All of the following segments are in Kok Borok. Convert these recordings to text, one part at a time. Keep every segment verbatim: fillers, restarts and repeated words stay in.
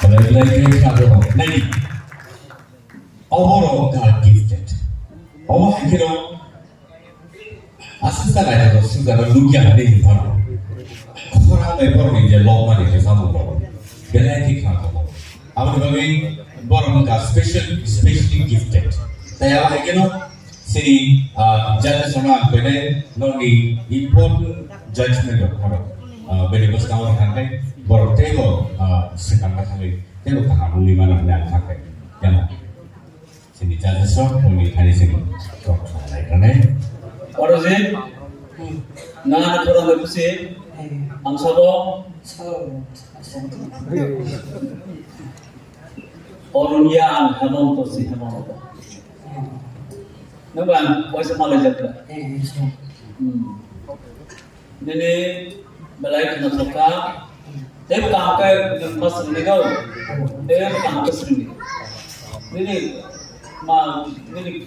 Belai belai khe kha rw rok nai. Obo rok wngkha gifted. Obo hai kheno aswk ta naithotok swkjak nukya hwnwi hinphano. Khorang bai borokni je lokmani je samung rok belai khe kha rw rok. Aboni bagwi borok wngkha special, specially gifted. Tai abo hai kheno Chini, ah, judges rokno ang koinai norokni important judgment rok phano, ah, bini bwskango thangkhe borok teibo, ah, swkangma thangwi teibo kaham wngwi mano hwnwi ang sakha. Jemon chini judges rok boni thani chini kok salai thani. Oro je, hmm, nana khorang bai busi, ang sabo. Oronia ang Hemonto si Hemonto. Nang bang, waisa malai jatra. Hmm. Nini belai khna thokha. Tei bwkha hwnkhe nwng ma swrwngni gau. Tei bwkha hwnkhe swrwngni. Nini ma, nini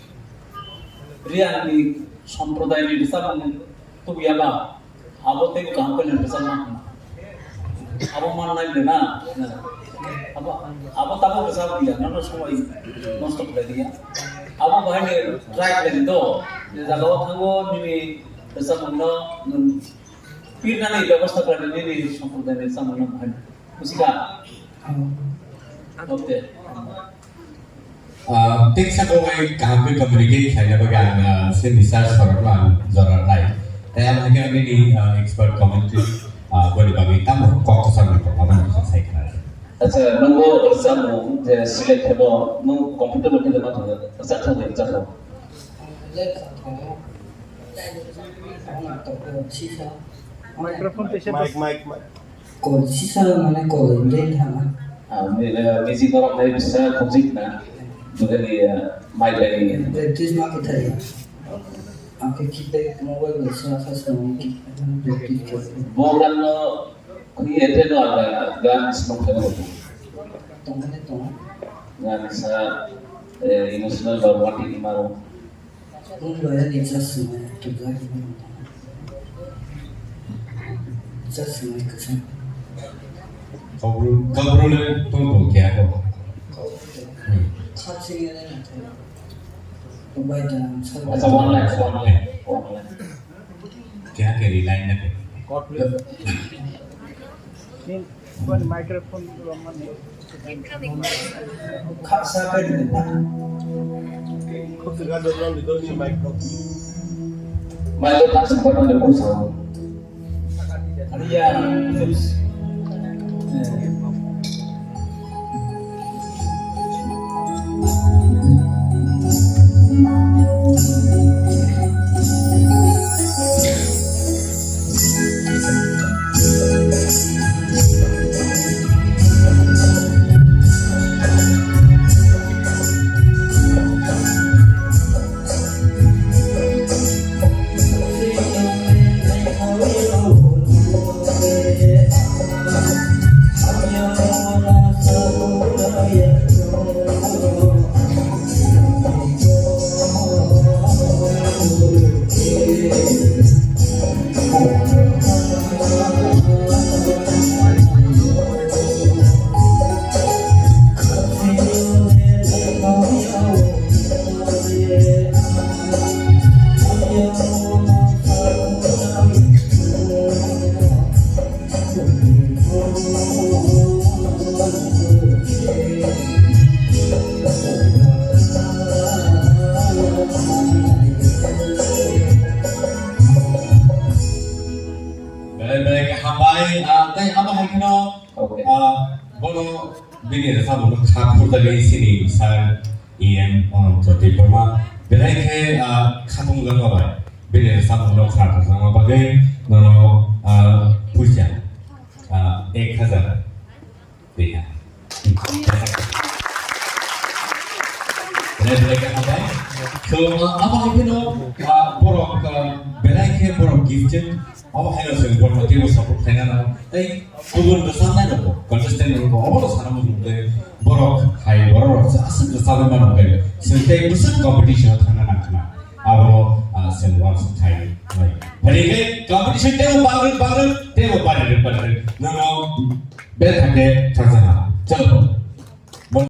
Riangni sampradayani rwchapmung tubuya ba? Abo tei kaham khe nini rwchapma hwnma. Abo mannai de na? Abo, abo tabuk rwchap ya, nono somoi nosto khlai diya. Abo bahai ni try khlai di do. Je jaga o thango nini rwchapmung no nwng pirnani bebosta khlai di nini sampradayani rwchapmung no bahai. Buji kha? Okay. Ah, tei sabo bai kaham khe communicate khlaina bagwi ang, ah, sini sir sorokno ang jora rwnai. Tei ang hake nini, ah, expert commentary, ah, boni bagwi tamo kok kwchangni tongma bai sai khlai. Acha, nwngo rwchapmung je select kheno, nwng comfortable khe ma thangwi rwchap thangwi rwchap thang. Microphone tei se. Mic, mic, mic. Kol sisa mane kol injai thana. Ah, mi-, eh, music norok nai bisa khobjik na. Jogani, eh, mai bai. Practice ma khe thai. Ang khe kick back mobile bai sa sa sa kick back practice khe. Bo gan no khuni ete no aga gan smok thai no. Tong ne tong. Gan sa, eh, emotional ba romantic ma ro. Nwng bai ani chasmai tubjak hinwi mano. Chasmai kwchang. Kabru, kabru le tong tong kya ko. Kabru tong. Hmm. Khap sing ya na thai. Bai da sa. Acha, one line, one line, one line. Kya ke line na ke. Kot le. Microphone. Incoming. Khaksa khe di na. Khuksa ga do ni mic no. Mic no khaksa button de khuksa. Iya. Ah, tei abo hai kheno, ah, bono bini rwchapmungno kha phurjagwi chini sir E M Ananto Debbarma. Belai khe, ah, khatung jangma bai bini rwchapmungno kha phurjakma bagwi nono, ah, puisa, ah, ek hazar. Iya. Belai belai khe hambai. So, ah, abo hai kheno, ah, borok, ah, belai khe borok gifted. Abo hai no chwng borokno teibo support khlaina nango. Tei kubun rwchapnai rokbo, contestant rokbo, obono sana muchung tei borok hai borok rok se aswk rwchapwi mano khe chwng tei bwswk competition o thangna nang khna. Abono, ah, chwng uansuk khai nai. Phai khe competition teibo bangrwk bangrwk, teibo bangrwk bangrwk. Nono Bethake thangjakha. Chalo.